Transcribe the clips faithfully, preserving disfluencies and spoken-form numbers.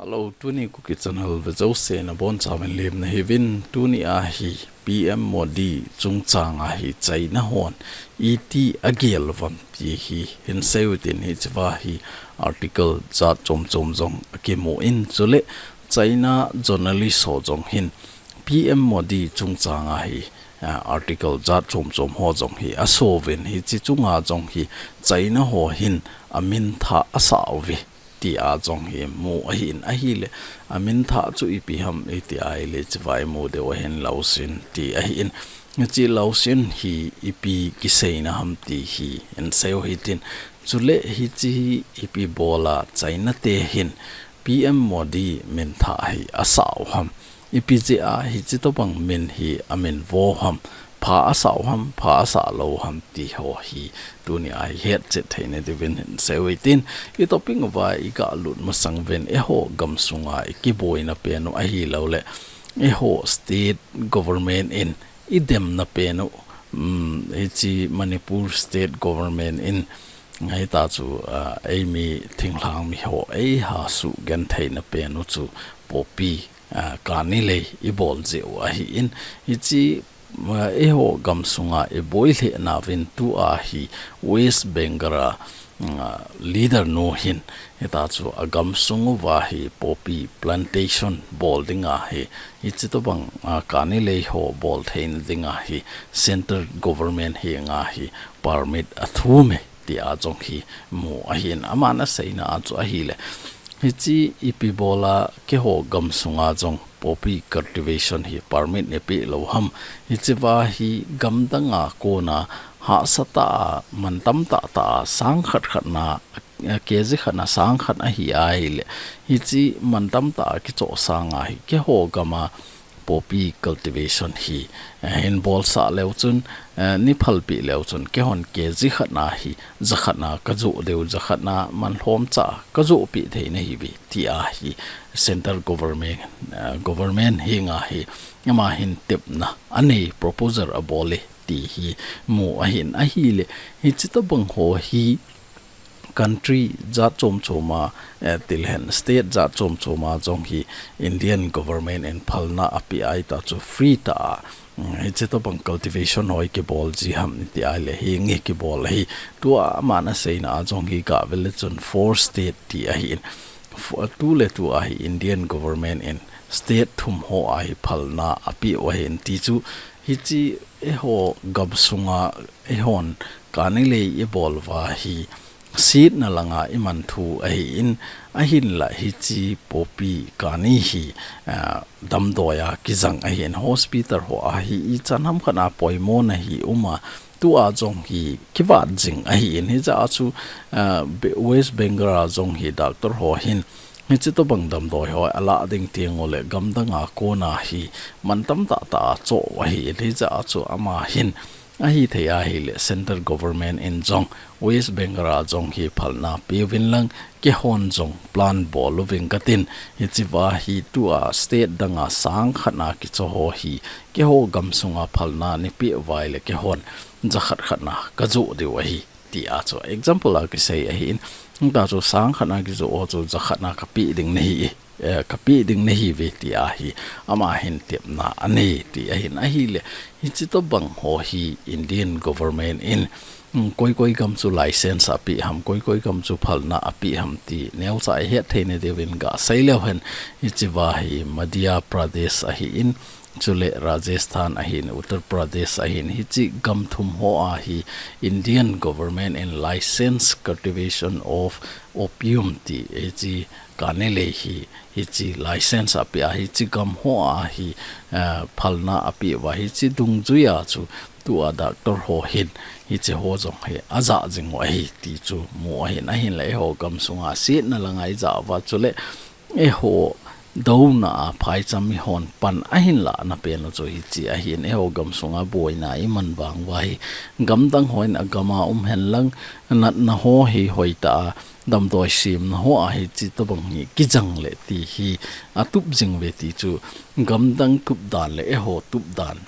Hello, tuni Kuki Channel vea jouse nabonchauvin lemna hiuvin. Tuni a hi P M Modi chungchang a hi China hon iti agel uvam ti hi hinsei utin, hichea hi article jat chom chom jong akimun, chule China journalist ho jong hin P M Modi chungchang a hi, ah, article jat chom chom ho jong hi asouvin, hiche chunga jong hi China ho hin amin thah asah uve tia jong hi mu ahin, ahile amin thah chu ipi ham iti ahile, hichea imu diu ahin, Laosin ti ahin. Hiche Laosin hi ipi kiseina ham ti hi hinsei u hitin. Chule hiche hi ipi bola China te hin P M Modi min thah hi asah u ham, ipi jeh a hiche tobang min hi amin vo u ham, pha asah u ham, pha asah lou u ham ti ho hi tuni a hi hetchet theina diuvin hinsei u hitin. I topic uva iga lut masang uvin, eiho gamsunga ikiboina pen u ahilouleh eiho state government in idemna pen u, um, hiche Manipur state government in, hitachu, ah, eimi thinglhang mi ho eiha sugentheina pen u chu poppy, ah, kani lei ibol jeh u ahin, hiche, ah, eiho gamsunga iboi lheh nauvin tua hi West Bengal a, ah, leader nu hin hitachu agamsung uva hi poppy plantation bol dinga hi, hiche tobang, ah, kani lei ho bol theina dinga hi central government henga hi permit athum e tia jong hi mu ahin, aman aseina a chu ahile, hiche ipi bola keiho gamsunga jong poppy cultivation hi permit neipeh lou u ham, hichea hi gamdanga kona hahsa tah a, mantam tah tah a, sang khat khat na, eh, K G khat na sang khat ahi ahile, hiche mantam tah a kichoh sanga hi keiho gama poppy cultivation hi, eh, hinbolsah leu chun, eh, neiphalpeh leu chun, keihon K G khat na hi jakhat na kajoh diu, jakhat na manlhomcha kajohpeh thei nahiuve tia hi central government, eh, government henga hi ama hin tepna anei, proposal abol e ti hi mu ahin, ahile hiche tobang ho hi country jat chom chom a, eh, tilhen state jat chom chom a jong hi Indian government in phalna apeh a, hitachu free tah a, mm, hiche tobang cultivation ho hi kibol ji ham iti ahile, henge kibol ahi. Tua aman aseina a jong hi gah vele chun four state ti ahin, fo-, tuletu a hi Indian government in state thum ho a hi phalna apeh u ahin, tichu hiche eiho gamsunga eihon kani lei ibol uva hi setna langa iman thu ahin, ahinla hiche poppy kani hi, ah, damdoi a kijang ahin, hospital ho a hi ichan ham khat a poimo na hi um a, tua jong hi kivat jing ahin, hichea chu, ah, Be-, West Bengal a jong hi doctor ho hin hiche tobang damdoi ho alah ding teng uleh gamdanga kona hi mantam tah tah a choh u ahin, hichea chu ama hin ahithei ahile central government in jong West Bengal a jong hi phalna peuvin lang, keihon jong plan bol uving katin, hichea hi tua state danga sang khat na kichoh ho hi keiho gamsunga phalna neipeh uva ahile keihon jakhat khat na kajoh diu ahi tia chu example a kisei ahin, hitachu sang khat na kijoh ho chu jakhat na kapeh ding nahi e, eh, kapeh ding nahiuve tia hi ama hin tepna anei ti ahin, ahile hiche tobang ho hi Indian government in, mm, koi koi gam chu license apeh ham, koi koi gam chu phalna apeh ham ti neocha ihet theina diuvin gasei leu hen, hichea hi Madhya Pradesh ahin, chule Rajasthan ahin, Uttar Pradesh ahin, hiche gam thum ho a hi Indian government in license cultivation of opium ti hiche kani lei hi, hiche license apeh a, hiche gam ho a hi, eh, phalna apeh uva, hiche dungjuia chu tua doctor ho hin hiche ho jong hi ajah jing u ahi ti chu mu ahin, ahinla eiho gamsunga setna langa ijah uva chule eiho douna a phaicham mihon pan ahin lahna pen u chu hiche ahin, eiho gamsunga boina iman vang uva hi gamdang hon agam a um hen lang, natna ho hi hoitah a damdoi semna ho a hiche tobang hi kijang le ti hi atup jing uve ti chu gamdang tup dan le eiho tup dan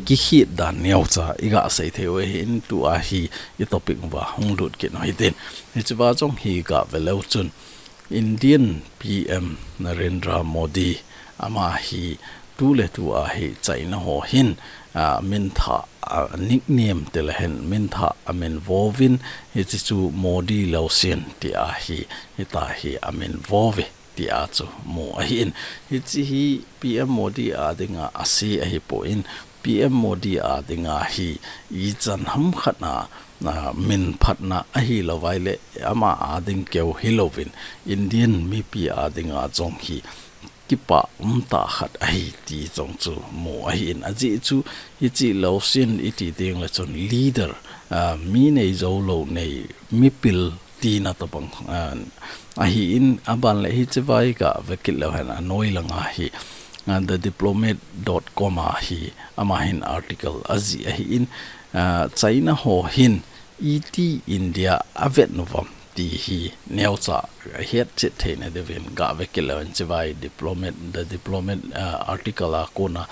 kikhet dan neocha igasei thei u ahin, tua hi i topic uva hung lut kit u hitin. Hichea jong hi gah veleu chun Indian P M Narendra Modi ama hi tuletu a hi China ho hin, a, minthah, a, nickname tile hin minthah amin vovin, hiche chu Modi Lousien tia hi, hita hi amin vove tia chu mu ahin. Hiche hi P M Modi a dinga ase ahipon, P M Modi a dinga hi ichan hamkhat a, a, minphatna ahilouvaile ama a ding keu hilouvin, Indian mipi a dinga jong hi kipa umtah khat ahi ti jong chu mu ahin. Ajeh chu hiche Lousien iti ding le chun leader, a, mi neijou lou nei, mipil tina tobang, a, ahin, aban le hiche vai gah vekit leu hen anoi langa hi, a, the diplomat dot com a hi ama hin article ajih ahin, a, China ho hin iti India avet uvam ti hi neocha hetchet theina diuvin gah vekit leu hen hiche vai diplomat, the diplomat, a, article a kona,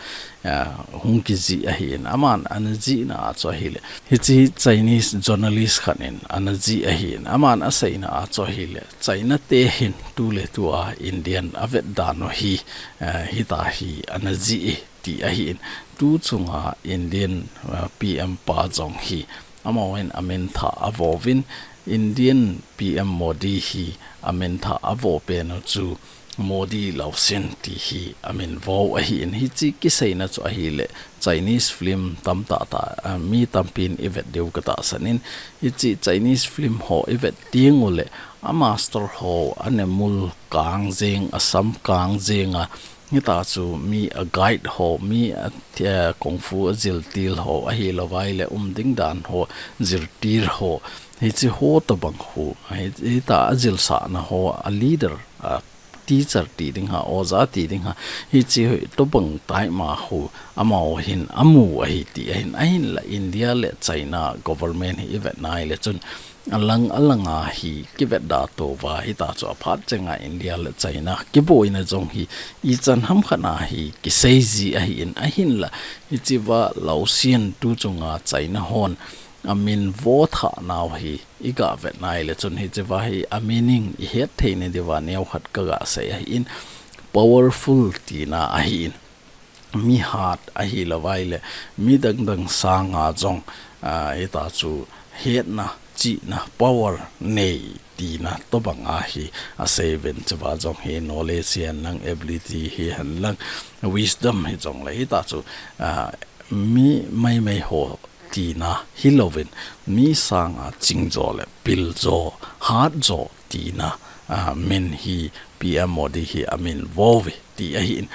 a, hung kijih ahin, aman ana jihna a chu ahile, hiche Chinese journalist khat in ana jih ahin, aman aseina a chu ahile, China te hin tuletu a Indian avet dan u hi, a, hita hi ana jih e ti ahin, tu chunga Indian, a, P M pa jong hi amahon aminthah avovin, Indian P M Modi hi aminthah avo pen u chu Modi Lousien ti hi amin vo ahin. Hiche kiseina chu ahile Chinese film tamtah tah, a, mi tampin ivet diu katahsan in, hiche Chinese film ho ivet ding ule a master ho anemul kang jeng, asam kang jeng a, hita chu mi a guide ho, mi a, a, kung fu ajil til ho ahilouvaile um ding dan ho, jil til ho, hiche ho tobang khu, hi, hita ajilsahna ho, a leader, a teacher ti ding ham, oja ti ding ham, hiche tobang taima khu amaho hin amu ahi ti ahin, ahinla India le China government hi ivet nai le chun alang alanga hi kivetda touva, hita chu aphat chenga India le China kiboina jong hi ichan hamkhat a hi kiseiji ahin, ahinla hiche va Lousien tu chunga China hon amin vo thah nau hi igah vet nai le chun hiche va hi a meaning ihet theina diuva neokhat kagah sei ahin, powerful tina ahin, mi hat ahilouvaile mi dangdang sanga jong, a, hita chu hetna, chihna, power nei tina tobang a hi aseiuvin, hiche va jong hi knowledge hihen lang, ability hihen lang, wisdom hijongle hita chu, a, mi maimai ho tina hilouvin, mi sanga chingjo le piljo, hatjo tina, a, min hi P M Modi hi amin vouve ti ahin.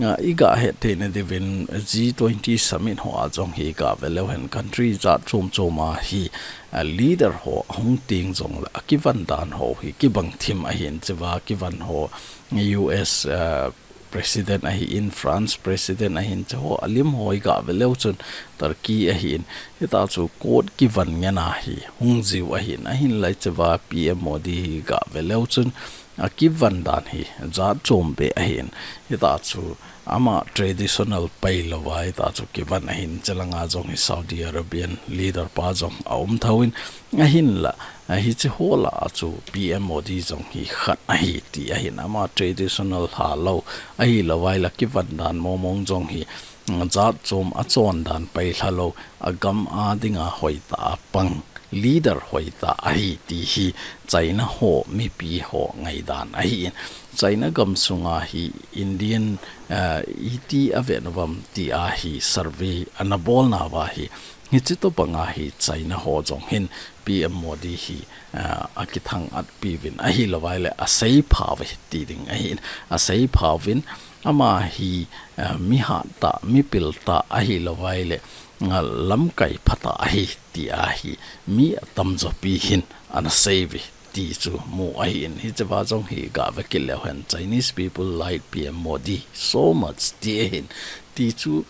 A, igah het theina diuvin G twenty summit hoa jong hi gah ve leu hen country jat chom chom a hi, a, leader ho ahung teng jongle akivan dan ho hi kibang thim ahin, hiche va kivan ho U S, a, President ahin, France President ahin, hiche ho alim ho igah ve leu chun Turkey ahin, hita chu court kivan ngen a hi hung jiu ahin, ahinla hiche va P M Modi hi gah ve leu chun akivan dan hi jat chom beh ahin, hita chu ama traditional pailouva hita chu kivan ahin, hiche langa jong hi Saudi Arabian leader pa jong aum thouvin, ahinla a, hiche ho lah a chu P M Modi jong hi khat ahi ti ahin, ama traditional lhalou ahilouvaile kivan dan mong mong jong hi, mm, jat chom achon dan pailha lou, agam a dinga hoitah a pang, leader hoitah ahi ti hi China ho mipi ho ngaidan ahin. China gam sunga hi Indian, a, iti avet uvam tia hi survey ana bol nauva hi, hiche tobanga hi China ho jong hin P M Modi hi, a, akithang-at piuvin ahilouvaile asei phauve ti ding ahin, asei phauvin ama hi, a, mi hattah, mi piltah ahilouvaile, a, lamkai phatah ahi tia hi mi atamjo pi hin ana seiuve ti chu mu ahin, hiche va jong hi gah ve kit leu hen Chinese people like P M Modi so much ti ahin, ti chu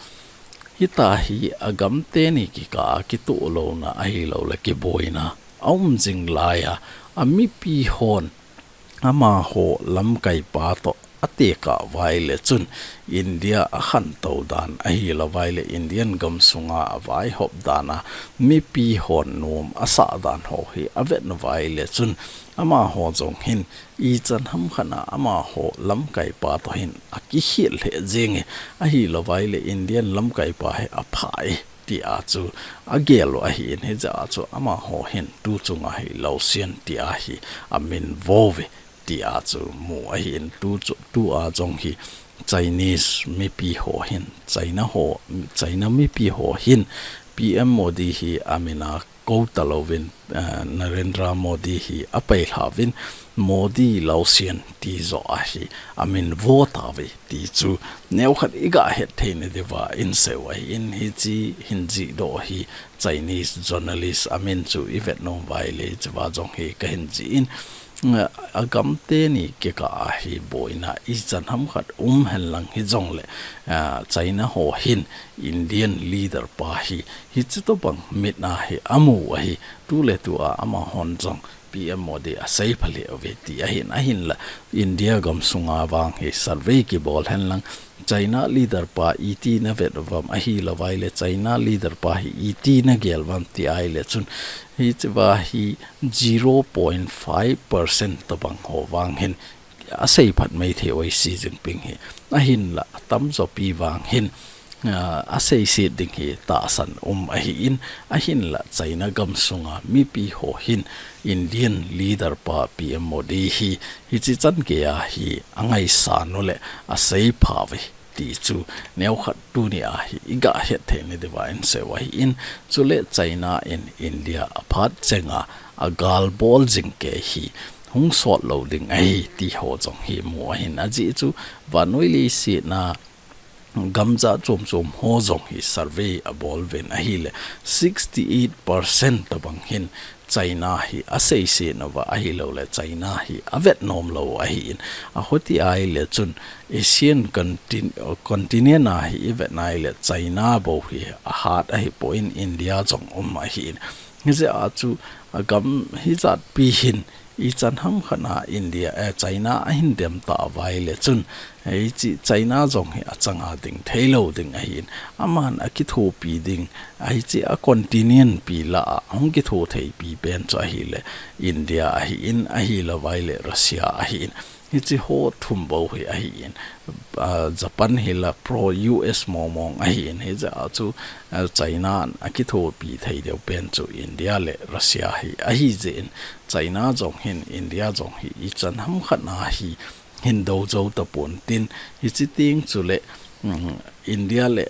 hita hi agam teni kikah a kitoh louna ahiloule kiboina aum jing laiya, amipi hon amaho lamkai pa toh atekah uva ahile chun India akhantou dan ahilouva ahile Indian gamsunga avaihop dan a mipi hon nom asah dan ho hi avet nauva ahile chun amaho jong hin ichan hamkhat a amaho lamkaipa toh hin akikhel lheh jenge, ahilouva ahile Indian lamkaipa hi apha e tia chu agel u ahin, hijeh a chu amaho hin tu chunga hi Laosian tia hi amin vo uve tia chu mu ahin, tu chu, tua jong hi Chinese mipi ho hin, China ho, China mipi ho hin P M Modi hi amin a kou talouvin, eh, Narendra Modi hi apeilhauvin Modi Laosian ti joh a hi amin vo tauve ti chu neokhat iga hetthei nadiuva inseiu ahin, hiche hin jihdoh hi Chinese journalist amin chu ivet nom uva ahile hichea jong hi kahin jih in, eh, agam teni kikah a hi boina ichan hamkhat um henlang hijongle, eh, China ho hin Indian leader pa hi hiche tobang mit a hi amu u ahi, tuletua amahon jong P M Modi aseipha lheh uve ti ahin, ahinla India gamsunga vang hi survey kibol henlang China leader pa iti navet uvam ahilouva ahile China leader pa hi iti nagel uvam ti ahile chun hichea hi zero point five percent tobang ho vang hin aseiphat maithei uve Xi Jinping hi, ahinla atamjo pi vang hin, ah, aseiset ding hi tahsan um ahin, ahinla China gamsunga mipi ho hin Indian leader pa P M Modi hi hiche chan geiya hi angaisang u le aseipha uve ti chu neokhat tunia hi iga hetthei nadiuva inseiu ahin, chule China in India aphat chenga agalbol jing kei hi hung sot lou ding ahi ti ho jong hi mu ahin, ajeh chu vannoi leiset a gam jat chom chom ho jong hi survey abol uvin ahile sixty eight percent tobang hin China hi aseiset nauva ahilouleh China hi avet nom lou ahin. Ahoti ahile chun Asian contin-, continent a hi ivet na ahile China bou hi ahat ahipon India jong um ahin. Hijeh a chu agam hijat pi hin ichan hamkhat a India, eh, China ahin dem tauva ahile chun hiche China jong hi achanga ding theilou ding ahin. Aman akithopi ding, hiche a continent pi lah a hung kitho theipi pen chu ahile India ahin, ahilouva ahile Russia ahin. Hiche ho thum bou hi ahin. Ah, Japan hi la pro U S mong mong ahin. Hijeh a chu, ah, China in akithopi thei deu pen chu India le Russia hi ahi jeh in China jong hin India jong hi ichan hamkhat a hi hin dou jou tapon tin, hiche teng chule, um, India le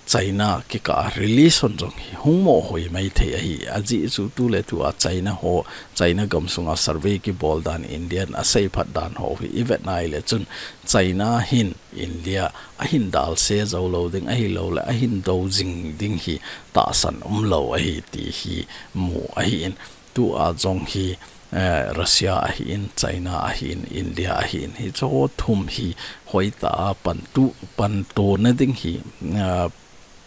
China kikah a relation jong hi hung mohoi maithei ahi. Ajeh chu tuletua China ho, China gamsunga survey kibol dan, India in aseiphat dan ho hi ivet na ahile chun China hin India ahin dalse jou lou ding ahilouleh ahin dou jing ding hi tahsan umlou ahi ti hi mu ahin. Tua jong hi, eh, Russia ahin, China ahin, India ahin, hiche ho thum hi hoitah a pantu, panto na ding hi, eh,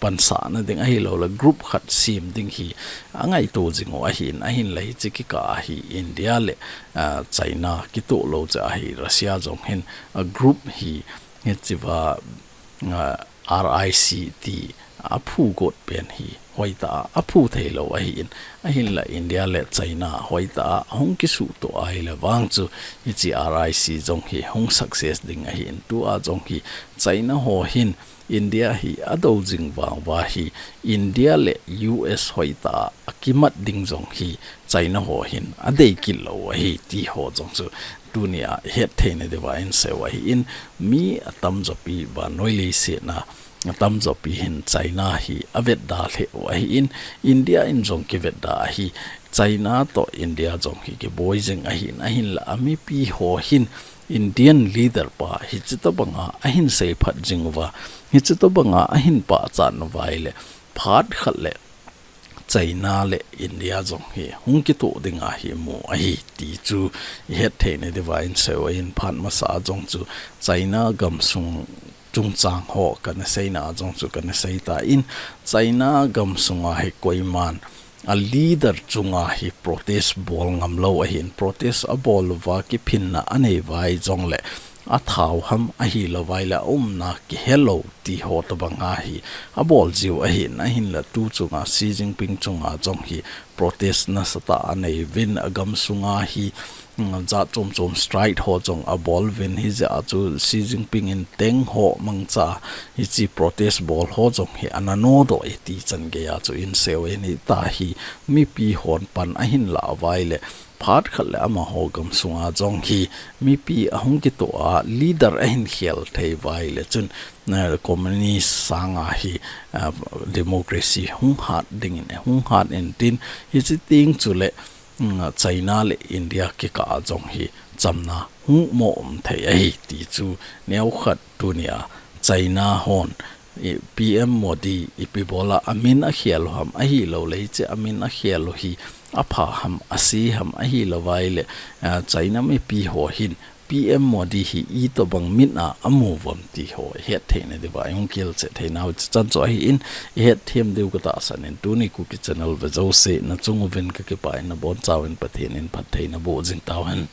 pansah na ding ahilouleh group khat sem ding hi angaito jing u ahin, ahinla hiche kikah a hi India le, eh, China kitoh lou cheh a hi Russia jong hin, eh, group hi, hichea, eh, R I C ti aphu got pen hi hoitah a aphu theilou ahin, ahinla India le China hoitah a hung kisuhto ahile vang chu hiche R I C jong hi hung success ding ahin. Tua jong hi China ho hin India hi adou jing vang uva hi India le U S hoitah a akimat ding jong hi China ho hin adei kit lou ahi ti ho jong chu tunia hetthei nadiuva inseiu ahin, mi atamjo pi vannoi leiset a atamjo pi hin China hi avetda lheh u ahin, India in jong kivetda ahi. China toh India jong hi kiboi jing ahin, ahinla amipi ho hin Indian leader pa hiche tobanga ahin seiphat jing uva, hiche tobanga ahin pachat nauva ahile phat khat le China le India jong hi hung kitoh dinga hi mu ahi ti chu ihetthei nadiuva inseiu ahin, phat masa a jong chu China gamsung chungchang ho kana seina a jong chu kana seitan, China gamsunga hi koiman a leader chunga hi protest bol ngamlou ahin, protest abol uva kiphinna anei uva hijongle athau ham ahilouvaile aumna kihelou ti ho tobang a hi abol jiu ahin, ahinla tu chunga Xi Jinping chunga jong hi protest nasatah anei uvin, agam sunga hi, mm, jat chom chom strike ho jong abol uvin, hijeh a chu Xi Jinping in tank ho mangcha hiche protest bol ho jong hi ana nodoh e ti chan geiya chu insei u ahin, hitia hi mipi hon pan ahin lauvaile phat khat le amaho gam sunga jong hi mipi ahung kitoh a leader ahin khel thei uvaile chun, eh, communist sanga hi, eh, democracy hung hat dingin, eh, hung hat intin, hiche teng chule, mm, China le India kikah a jong hi chamna hung mo um thei ahi ti chu neokhat tunia China hon, i, P M Modi ipi bola amin akhel u ham ahilouleh hiche amin akhel u hi apha ham ase ham ahilouvaile, ah, China mipi ho hin P M Modi hi itobang min a amu uvam ti ho ihet theina diuva ihung kilcheh theinau chichan chu ahin, ihet them diu katahsan in tuni Kuki Channel ve jouse nachung uvin kakipah in nabonchauvin Pathen in phatthei naboh jing tauhen.